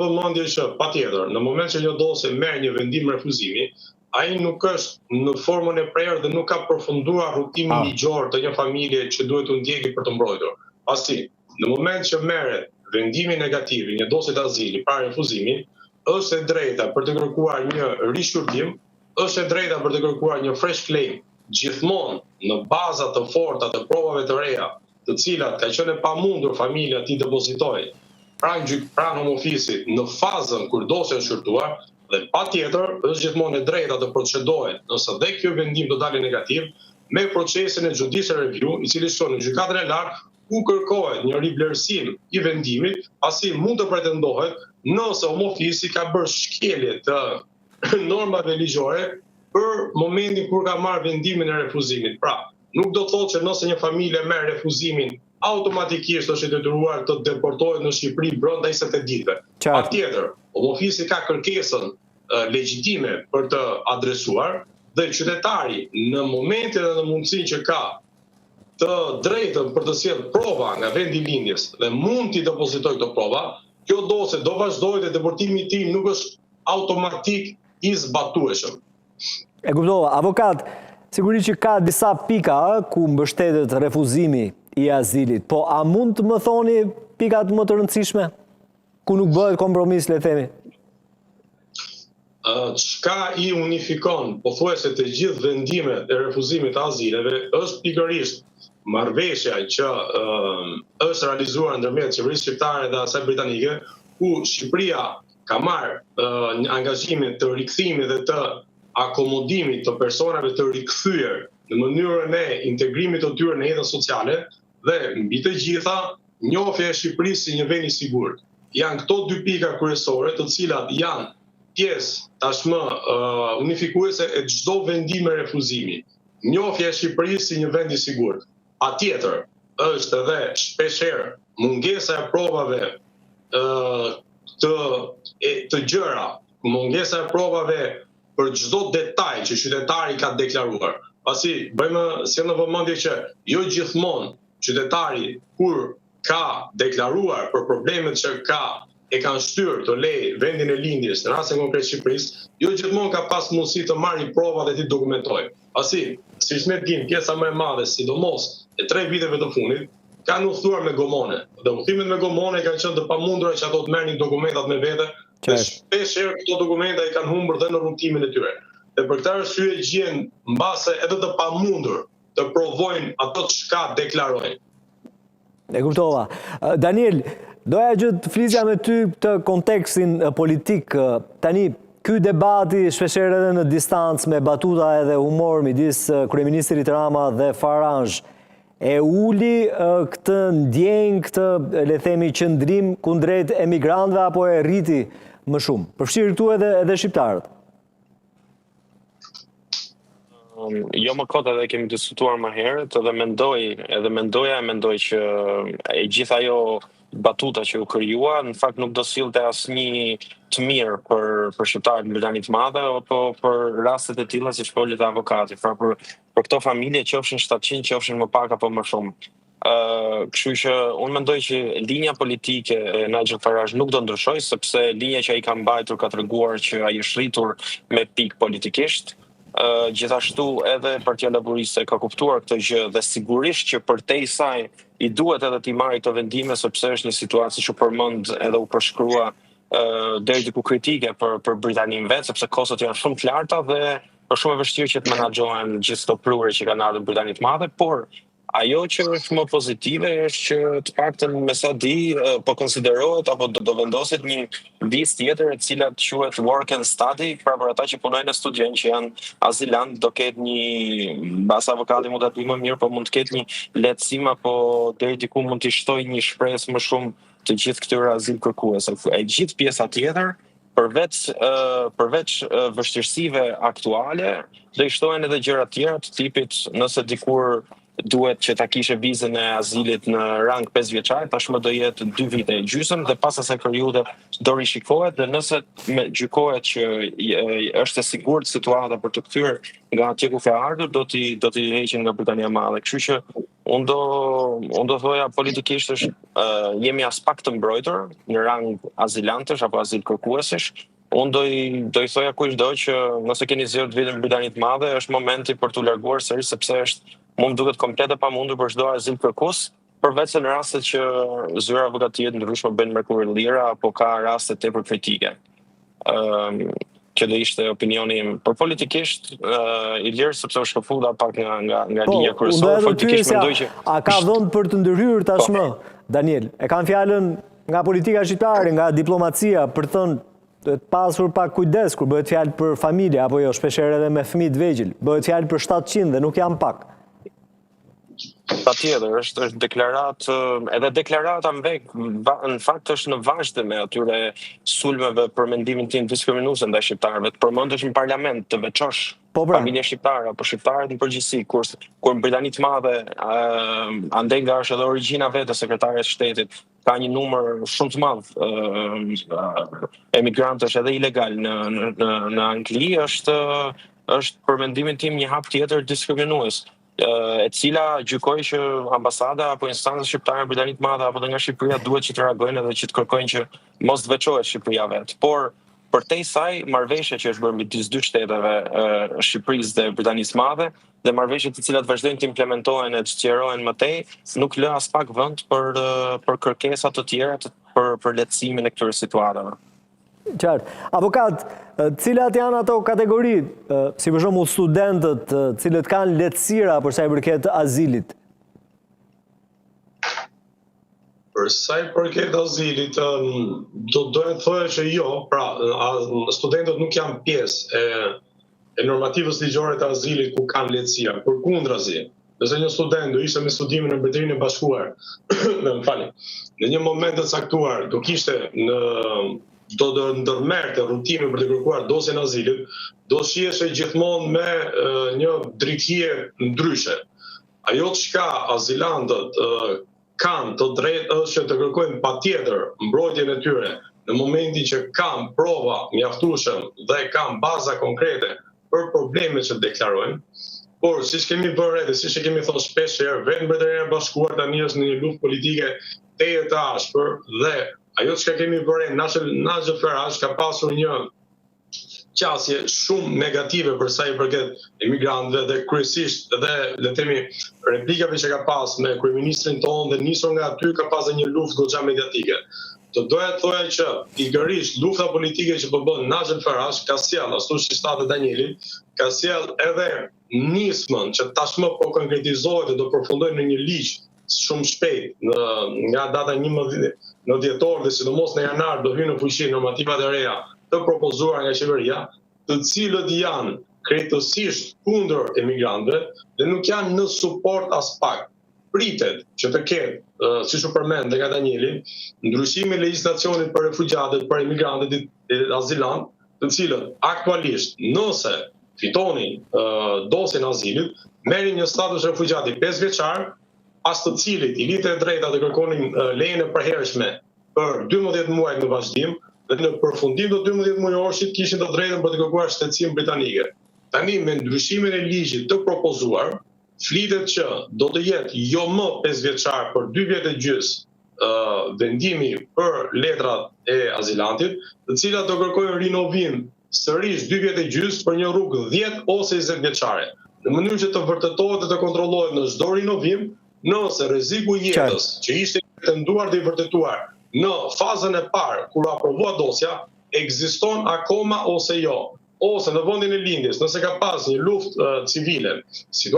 vëmendje që patjetër, në moment që një dosje merr një vendim refuzimi, ai nuk është në formën e prerë dhe nuk ka përfunduar rrugëtimin ah. ligjor të një familje që duhet të ndjekë për të mbrojtur. Pasi, në moment që merret vendimi negativ i një dosje të azili, pra refuzimi, është e drejta për të kërkuar një rishqyrtim, është e drejta për të kërkuar një fresh claim, gjithmonë në baza të forta të provave të reja, të cilat ka qenë e pamundur familja t'i depozitojë pranë gjyk pranë Home Office-it në fazën kur dosja është shqyrtuar dhe patjetër është gjithmonë e drejta të procedohet nëse dhe kjo vendim do dalë negativ me procesin e judicial review, i cili shkon në gjykatën e lartë ku kërkohet një rivlerësim i vendimit, pasi mund të pretendohet nëse Home Office ka bërë shkelje të normave ligjore për momentin kur ka marrë vendimin e refuzimit. Pra, nuk do të thotë që nëse një familje merr refuzimin, automatikisht është i detyruar të deportohet në Shqipëri brenda 28 ditëve. Patjetër, Home Office ka kërkesën legjitime për të adresuar dhe qytetari në momentin dhe në mundësinë që ka të drejtën për të sjellë prova nga vendi i lindjes dhe mund t'i depozitojë këto prova, kjo dosje do vazhdojë dhe deportimi i tij nuk është automatik i zbatueshëm. E kuptova. Avokat, sigurisht që ka disa pika ku mbështetet refuzimi i azilit, po a mund të më thoni pikat më të rëndësishme? Ku nuk bëhet kompromis, le të themi? Çka i unifikon pothuajse të gjithë vendimet e refuzimit të azileve është pikërisht marrëveshja që është realizuar ndërmjet qeverisë shqiptare dhe asaj britanike, ku Shqipëria ka marrë një angazhimin të rikthimit dhe të akomodimit të personave të rikthyer në mënyrën e integrimit të tyre në jetën sociale dhe mbi të gjitha njohja e Shqipërisë si një vend i sigurt. Janë këto dy pika kryesore të cilat janë pjesë tashmë uh, unifikuese e çdo vendimi refuzimi. Njohja e Shqipërisë si një vend i sigurt. Patjetër, është edhe shpeshherë mungesa e provave uh, të e, të gjëra, mungesa e provave për çdo detaj që qytetari ka deklaruar. Pasi bëjmë sjell në vëmendje që jo gjithmonë qytetari kur ka deklaruar për problemet që ka e kanë shtyrë të lejë vendin e lindjes, në rastin konkret Shqipërisë, jo gjithmonë ka pas mundësi të marrë prova dhe t'i dokumentojë. Pasi, siç ne dimë, pjesa më e madhe, sidomos e tre viteve të fundit, kanë udhëtuar me gomone. Dhe udhëtimet me gomone kanë qenë të pamundura që ato të merrnin dokumentat me vete, dhe shpesh herë këto dokumenta i kanë humbur dhe në rrugëtimin e tyre. Dhe për këtë arsye gjen mbase edhe të pamundur të provojnë ato çka deklarojnë. E kuptova. Daniel, doja që të flisja me ty këtë kontekstin politik. Tani, ky debati shpeshherë edhe në distancë me batuta edhe humor midis kryeministrit Rama dhe Farage, e uli këtë ndjenjë, këtë, le themi, qëndrim kundrejt emigrantëve apo e rriti më shumë? Përfshirë këtu edhe, edhe shqiptarët. Um, jo më kot edhe kemi diskutuar më herët edhe mendoj, edhe mendoja e mendoj që e gjithë ajo batuta që u krijua, në fakt nuk do sillte asnjë të mirë për për shqiptarët në Britani të Madhe apo për rastet e tilla siç foli dhe avokati, pra për për këto familje qofshin 700, qofshin më pak apo më shumë. Ë, kështu që unë mendoj që linja politike e Nigel Farage nuk do ndryshojë sepse linja që ai ka mbajtur ka treguar që ai është rritur me pikë politikisht. Ë, gjithashtu edhe Partia Laburiste ka kuptuar këtë gjë dhe sigurisht që përtej saj i duhet edhe t'i marrë këto vendime sepse është një situatë siç u përmend edhe u përshkrua ë deri diku kritike për për Britaninë vetë sepse kostot janë shumë të larta dhe është shumë e vështirë që të menaxhohen gjithë këto prurje që kanë ardhur në Britani të Madhe, por Ajo që është më pozitive është që të paktën me sa di po konsiderohet apo do, do vendoset një vizë tjetër e cila quhet work and study, pra për ata që punojnë në studiojnë që janë azilant do ketë një mbase avokati mund ta di më mirë, po mund të ketë një lehtësim apo deri diku mund t'i shtojë një shpresë më shumë të gjithë këtyre azil kërkuesve. E gjithë pjesa tjetër përveç përveç vështirësive aktuale, do i shtohen edhe gjëra të tjera të tipit nëse dikur duhet që ta kishe vizën e azilit në rang 5 vjeçar, tashmë do jetë 2 vite e gjysmë dhe pas asaj periudhe do rishikohet dhe nëse me gjykohet që është e sigurt situata për të kthyer nga atje ku ke ardhur, do t'i do t'i heqin nga Britania e Madhe. Kështu që Unë do unë do thoja politikisht është uh, jemi aspak të mbrojtur në rang azilantësh apo azilkërkuesish. Unë do i do i thoja kujtdo që nëse keni zgjedhur të vini në Britani të Madhe, është momenti për t'u larguar sërish sepse është mu më duket komplet e pamundur për çdo azilkërkues, përveç se në rastet që zyra avokatie të ndryshme bëjnë mrekullira apo ka raste tepër kritike. Ëm kjo do ishte opinioni im. Por politikisht uh, i lirë sepse u shkëputa pak nga nga nga po, linja kryesore, politikisht mendoj që a ka vend për të ndërhyrë po. tashmë, Daniel? E kam fjalën nga politika shqiptare, nga diplomacia, për të thënë duhet pasur pak kujdes kur bëhet fjalë për familje apo jo, shpeshherë edhe me fëmijë të vegjël. Bëhet fjalë për 700 dhe nuk janë pak. Patjetër, është është deklaratë, edhe deklarata në vek, në fakt është në vazhdim e atyre sulmeve për mendimin tim diskriminuese ndaj shqiptarëve. Të përmendësh në parlament, të veçosh po pra. familjen shqiptare apo shqiptarët në përgjithësi, kur kur në Britani të Madhe, ë andej nga është edhe origjina vetë e sekretares së shtetit, ka një numër shumë të madh ë emigrantësh edhe ilegal në në në, në Angli, është është për mendimin tim një hap tjetër diskriminues e cila gjykoj që ambasada apo instancat shqiptare në Britani të Madhe apo dhe nga Shqipëria duhet që të reagojnë edhe që të kërkojnë që mos të veçohet Shqipëria vetë. Por përtej saj, marrëveshja që është bërë midis dy shteteve, Shqipërisë dhe Britanisë së Madhe, dhe marrëveshjet të cilat vazhdojnë të implementohen e të zgjerohen më tej, nuk lë aspak vend për për kërkesa të tjera të, për për lehtësimin e këtyre situatave. Qartë. Avokat, cilat janë ato kategori, si për shembull studentët, të cilët kanë lehtësira për sa i përket azilit? Për sa i përket azilit, do doja të thoja që jo, pra studentët nuk janë pjesë e e normativës ligjore të azilit ku kanë lehtësira, përkundrazi, nëse një student do ishte me studime në Mbretërinë e Bashkuar, më falni, në një moment të caktuar do kishte në do të ndërmerrte rrugëtimin për të kërkuar dosjen e azilit, do shiheshe gjithmonë me një dritëhije ndryshe. Ajo çka azilantët kanë të drejtë është që të kërkojnë patjetër mbrojtjen e tyre në momentin që kanë prova mjaftueshëm dhe kanë baza konkrete për problemet që deklarojnë. Por, siç kemi vënë re dhe siç e kemi thënë shpesh herë, vetë Mbretëria e Bashkuar tani është në një luftë politike tejet të ashpër dhe ajo çka kemi vënë re, Nigel Farage ka pasur një qasje shumë negative për sa i përket emigrantëve dhe kryesisht dhe le të themi replikave që ka pas me kryeministrin tonë dhe nisur nga aty ka pas një luftë goxha mediatike. Do doja të thoja që pikërisht lufta politike që po bën Nigel Farage ka sjellë, ashtu siç tha dhe Danieli, ka sjellë edhe nismën që tashmë po konkretizohet dhe do përfundojë në një ligj shumë shpejt në nga data 11 në dhjetor dhe sidomos në janar do hyjnë në fuqi normativat e reja të propozuara nga qeveria, të cilët janë krejtësisht kundër emigrantëve dhe nuk janë në suport aspak. Pritet që të ketë, siç u përmend nga Danieli, ndryshimi i legjislacionit për refugjatët, për emigrantët e azilantë, të cilët aktualisht nëse fitonin dosjen e azilit, merrin një status refugjati 5 vjeçar, pas të cilit i linte e drejta të kërkonin lejen e përhershme për 12 muaj në vazhdim dhe në përfundim të 12 mujorshit kishin të drejtën për të kërkuar shtetësinë britanike. Tani me ndryshimin e ligjit të propozuar, flitet që do të jetë jo më 5 vjeçar, por 2 vjet e gjys vendimi për letrat e azilantit, të cilat do kërkojnë rinovim sërish 2 vjet e gjys për një rrugë 10 ose 20 vjeçare, në mënyrë që të vërtetohet dhe të kontrollohet në çdo rinovim nëse rreziku i jetës që ishte i pretenduar dhe i vërtetuar në fazën e parë kur u aprovua dosja ekziston akoma ose jo, ose në vendin e lindjes, nëse ka pas një luftë civile, situatë.